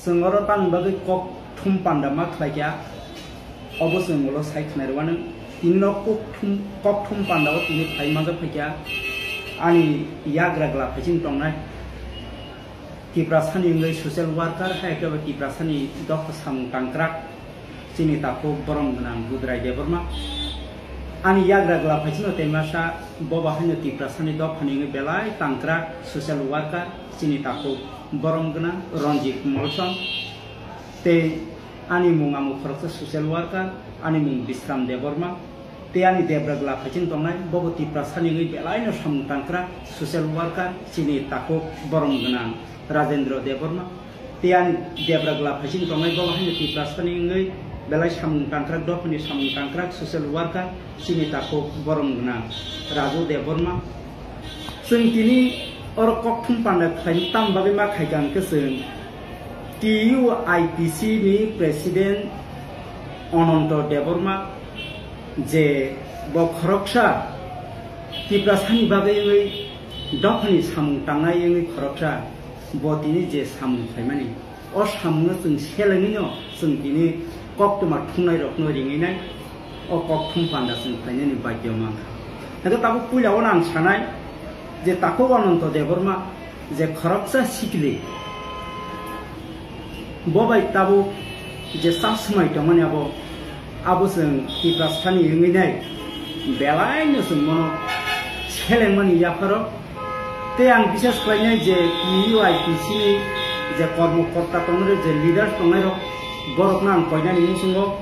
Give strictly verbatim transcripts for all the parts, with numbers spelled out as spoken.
Chwng oro tamni bagwi kok thum panda ma khlai kha, obo chwng ulo sai khwnai rwano. Tini no kok thum, kok thum panda o tini phai manjak phai kha. Ani yagra gla phaiching tongnai Tiprasani wngwi social worker, hai khe bo Tiprasani dopha samung tangkrak chini takhuk borom gwnang Budrai Debbarma. Ani yagra gla phaichino tei masa bo bahaino Tiprasani dophani wngwi belai tangkrak social worker chini takhuk borom gwnang Ranjit Molsom, tei ani mung amo khoroksa social worker, ani mung Bisram Debbarma, tei ani debra gla phaiching tongnai, bobo Tiprasani wngwi belaino samung tangkra social worker, chini takhuk borom gwnang Rajendra Debbarma, tei ani debra gla phaiching tongnai, bobo haino Tiprasani wngwi belai samung tangkrak, dophani samung tangkrak social worker, chini takhuk borom gwnang Raju Debbarma. Chwng tini oro kokthum panda khlaini tam bagwi ma khaikha hwnkhe chwng T U I P C ni president Ananto Debbarma je bo khoroksa Tiprasani bagwi wngwi dophani samung tangnai wngwi khoroksa bo tini je samung khlaimani. O samungno chwng selengwino chwng tini koktwma thungnairokno ringwinai o kokthum panda chwng khlainani bagyo mankha. Hwnkhe tabuk puila ono ang sanai je takhuk Ananto Debbarma je khoroksa sikli bo bai tabuk je chasmai tongmani abo, abo chwng Tiprasani wngwinai belaino chwng bono selengmani yapharo. Tei ang bisas khlainai je T U I P C ni je kormo korta tongnai, je leaders tongnai rok, borokno ang koinani muchungo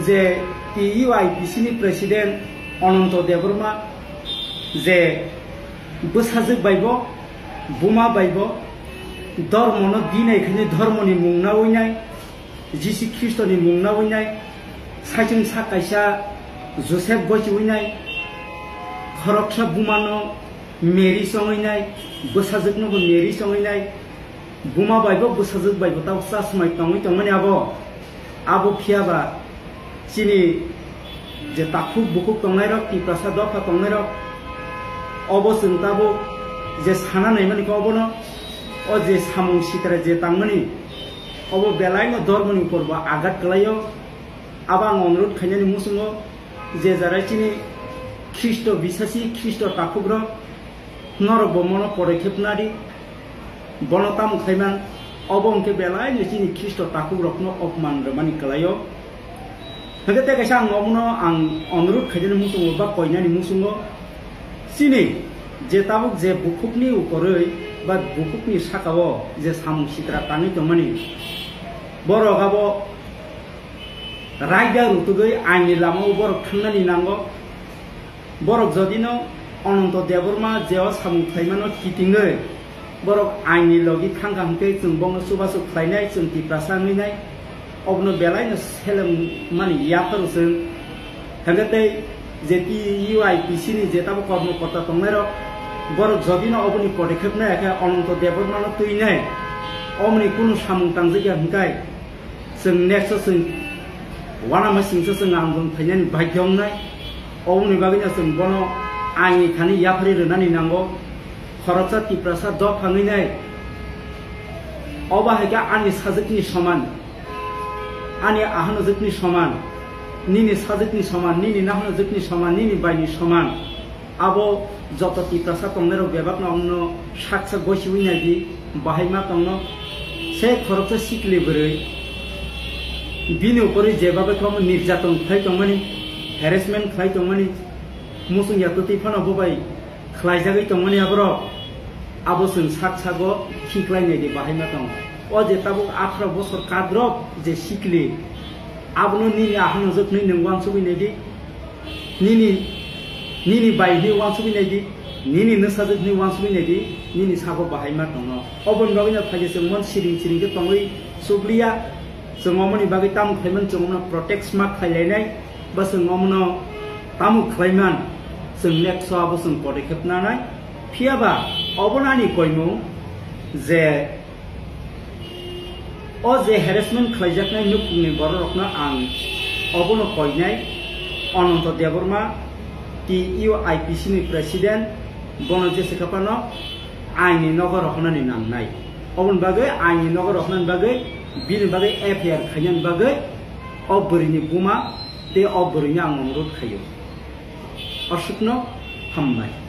je T U I P C ni president Ananto Debbarma je bwsajwk bai bo, buma bai bo, dhormono dinai khaini dhormoni mung nawinai, Jisu Khristoni mung nawinai, saichung sak kaisa Joseph gochiwinai, khoroksa bumano Mary chongwinai, bwsajwknobo Mary chongwinai, buma baibo bwsajwk baibo tabo chasmai tongwi tongmani abo. Abo phiyaba chini je takhuk bukhuk tongnairok, Tiprasa dopha tongnairok, obo chwng tabuk je sana naimani khe obono, o je samung sitra je tangmani, obo belaino dhormoni upor bo agat kwlaio. Abo ang onurodh khainani muchungo je jara chini Khristo bisasi, Khristo takhukrok, norok bo mono podokhep nadi. Bono tamo khlaiman, obo hwnkhe belaino chini Khristo takhukrokno opman rwmani kwlaio. Hwnkhe tei kaisa ang omono ang onurodh khainani muchungo ba koinani muchungo, chini je tabuk je bukhukni ukorwi ba bukhukni sakao je samung sitra tangwi tongmani, borok abo raida rutugwi aini lamao borok thangnani nango. Borok jodino Ananto Debbarma je o samung khlaimano kitingwi borok aini logi thangkha hwnkhe chwng bongno chubachu khlainai, chwng Tiprasa wngwi nai, obono belaino selengmani yapharo chwng. Hwnkhe tei je T U I P C ni je tabo kormo korta tongnairok, borok jodino oboni podokhep nai khe Ananto Debbarmano twinai, omoni kunu samung tangjak ya hwnkhe, chwng next o chwng uanama singsa chwng andolon phainani bagyo wngnai. Oboni bagwino chwng bono aini thani yaphari rwnani nango. Khoroksa Tiprasa dopha wngwi nai. Obo hai khe ani sajwkni soman, ani ahanojwkni soman, nini sajwkni soman, nini nahanojwkni soman, nini baini soman. Abo joto Tiprasa tongnairok bebakno omono sak sak goisiwi naidi, bahai ma tongno. Se khoroksa sikli bwrwi bini upori jeba bai khe omo nirjaton khlai tongmani, harassment khlai tongmani, muchung ya twtwi phano bo bai khlaijagwi tongmani aborok. Abo chwng sak sago khiklai naidi, bahai ma tong. O je tabuk atharo bosor kadrop je sikli, abono nini ahanojwk hwnwi nwng uansugwi naidi. Nini, nini bai hwnwi uansugwi naidi, nini nwsajwk hwnwi uansugwi naidi, nini sago bahai ma tongno. Oboni bagwino phaikhe chwng mon siring siring khe tongwi chukliya, chwng omoni bagwi tamo khlaimani chwng omono protect ma khlailainai, ba chwng omono tamo khlaiman chwng next o abo chwng podokhep nanai. Phiyaba obono ani koimung je o je harassment khlaijaknai nukhungni bororokno ang obono koinai, Ananto Debbarma, T U I P C ni president, bono jese khe phano aini nogo rohornani nangnai. Oboni bagwi aini nogo rohornani bagwi Bini bagwi F I R khainani bagwi o bwrwini buma tei o bwrwino ang onurodh khaio. Aswkno hambai.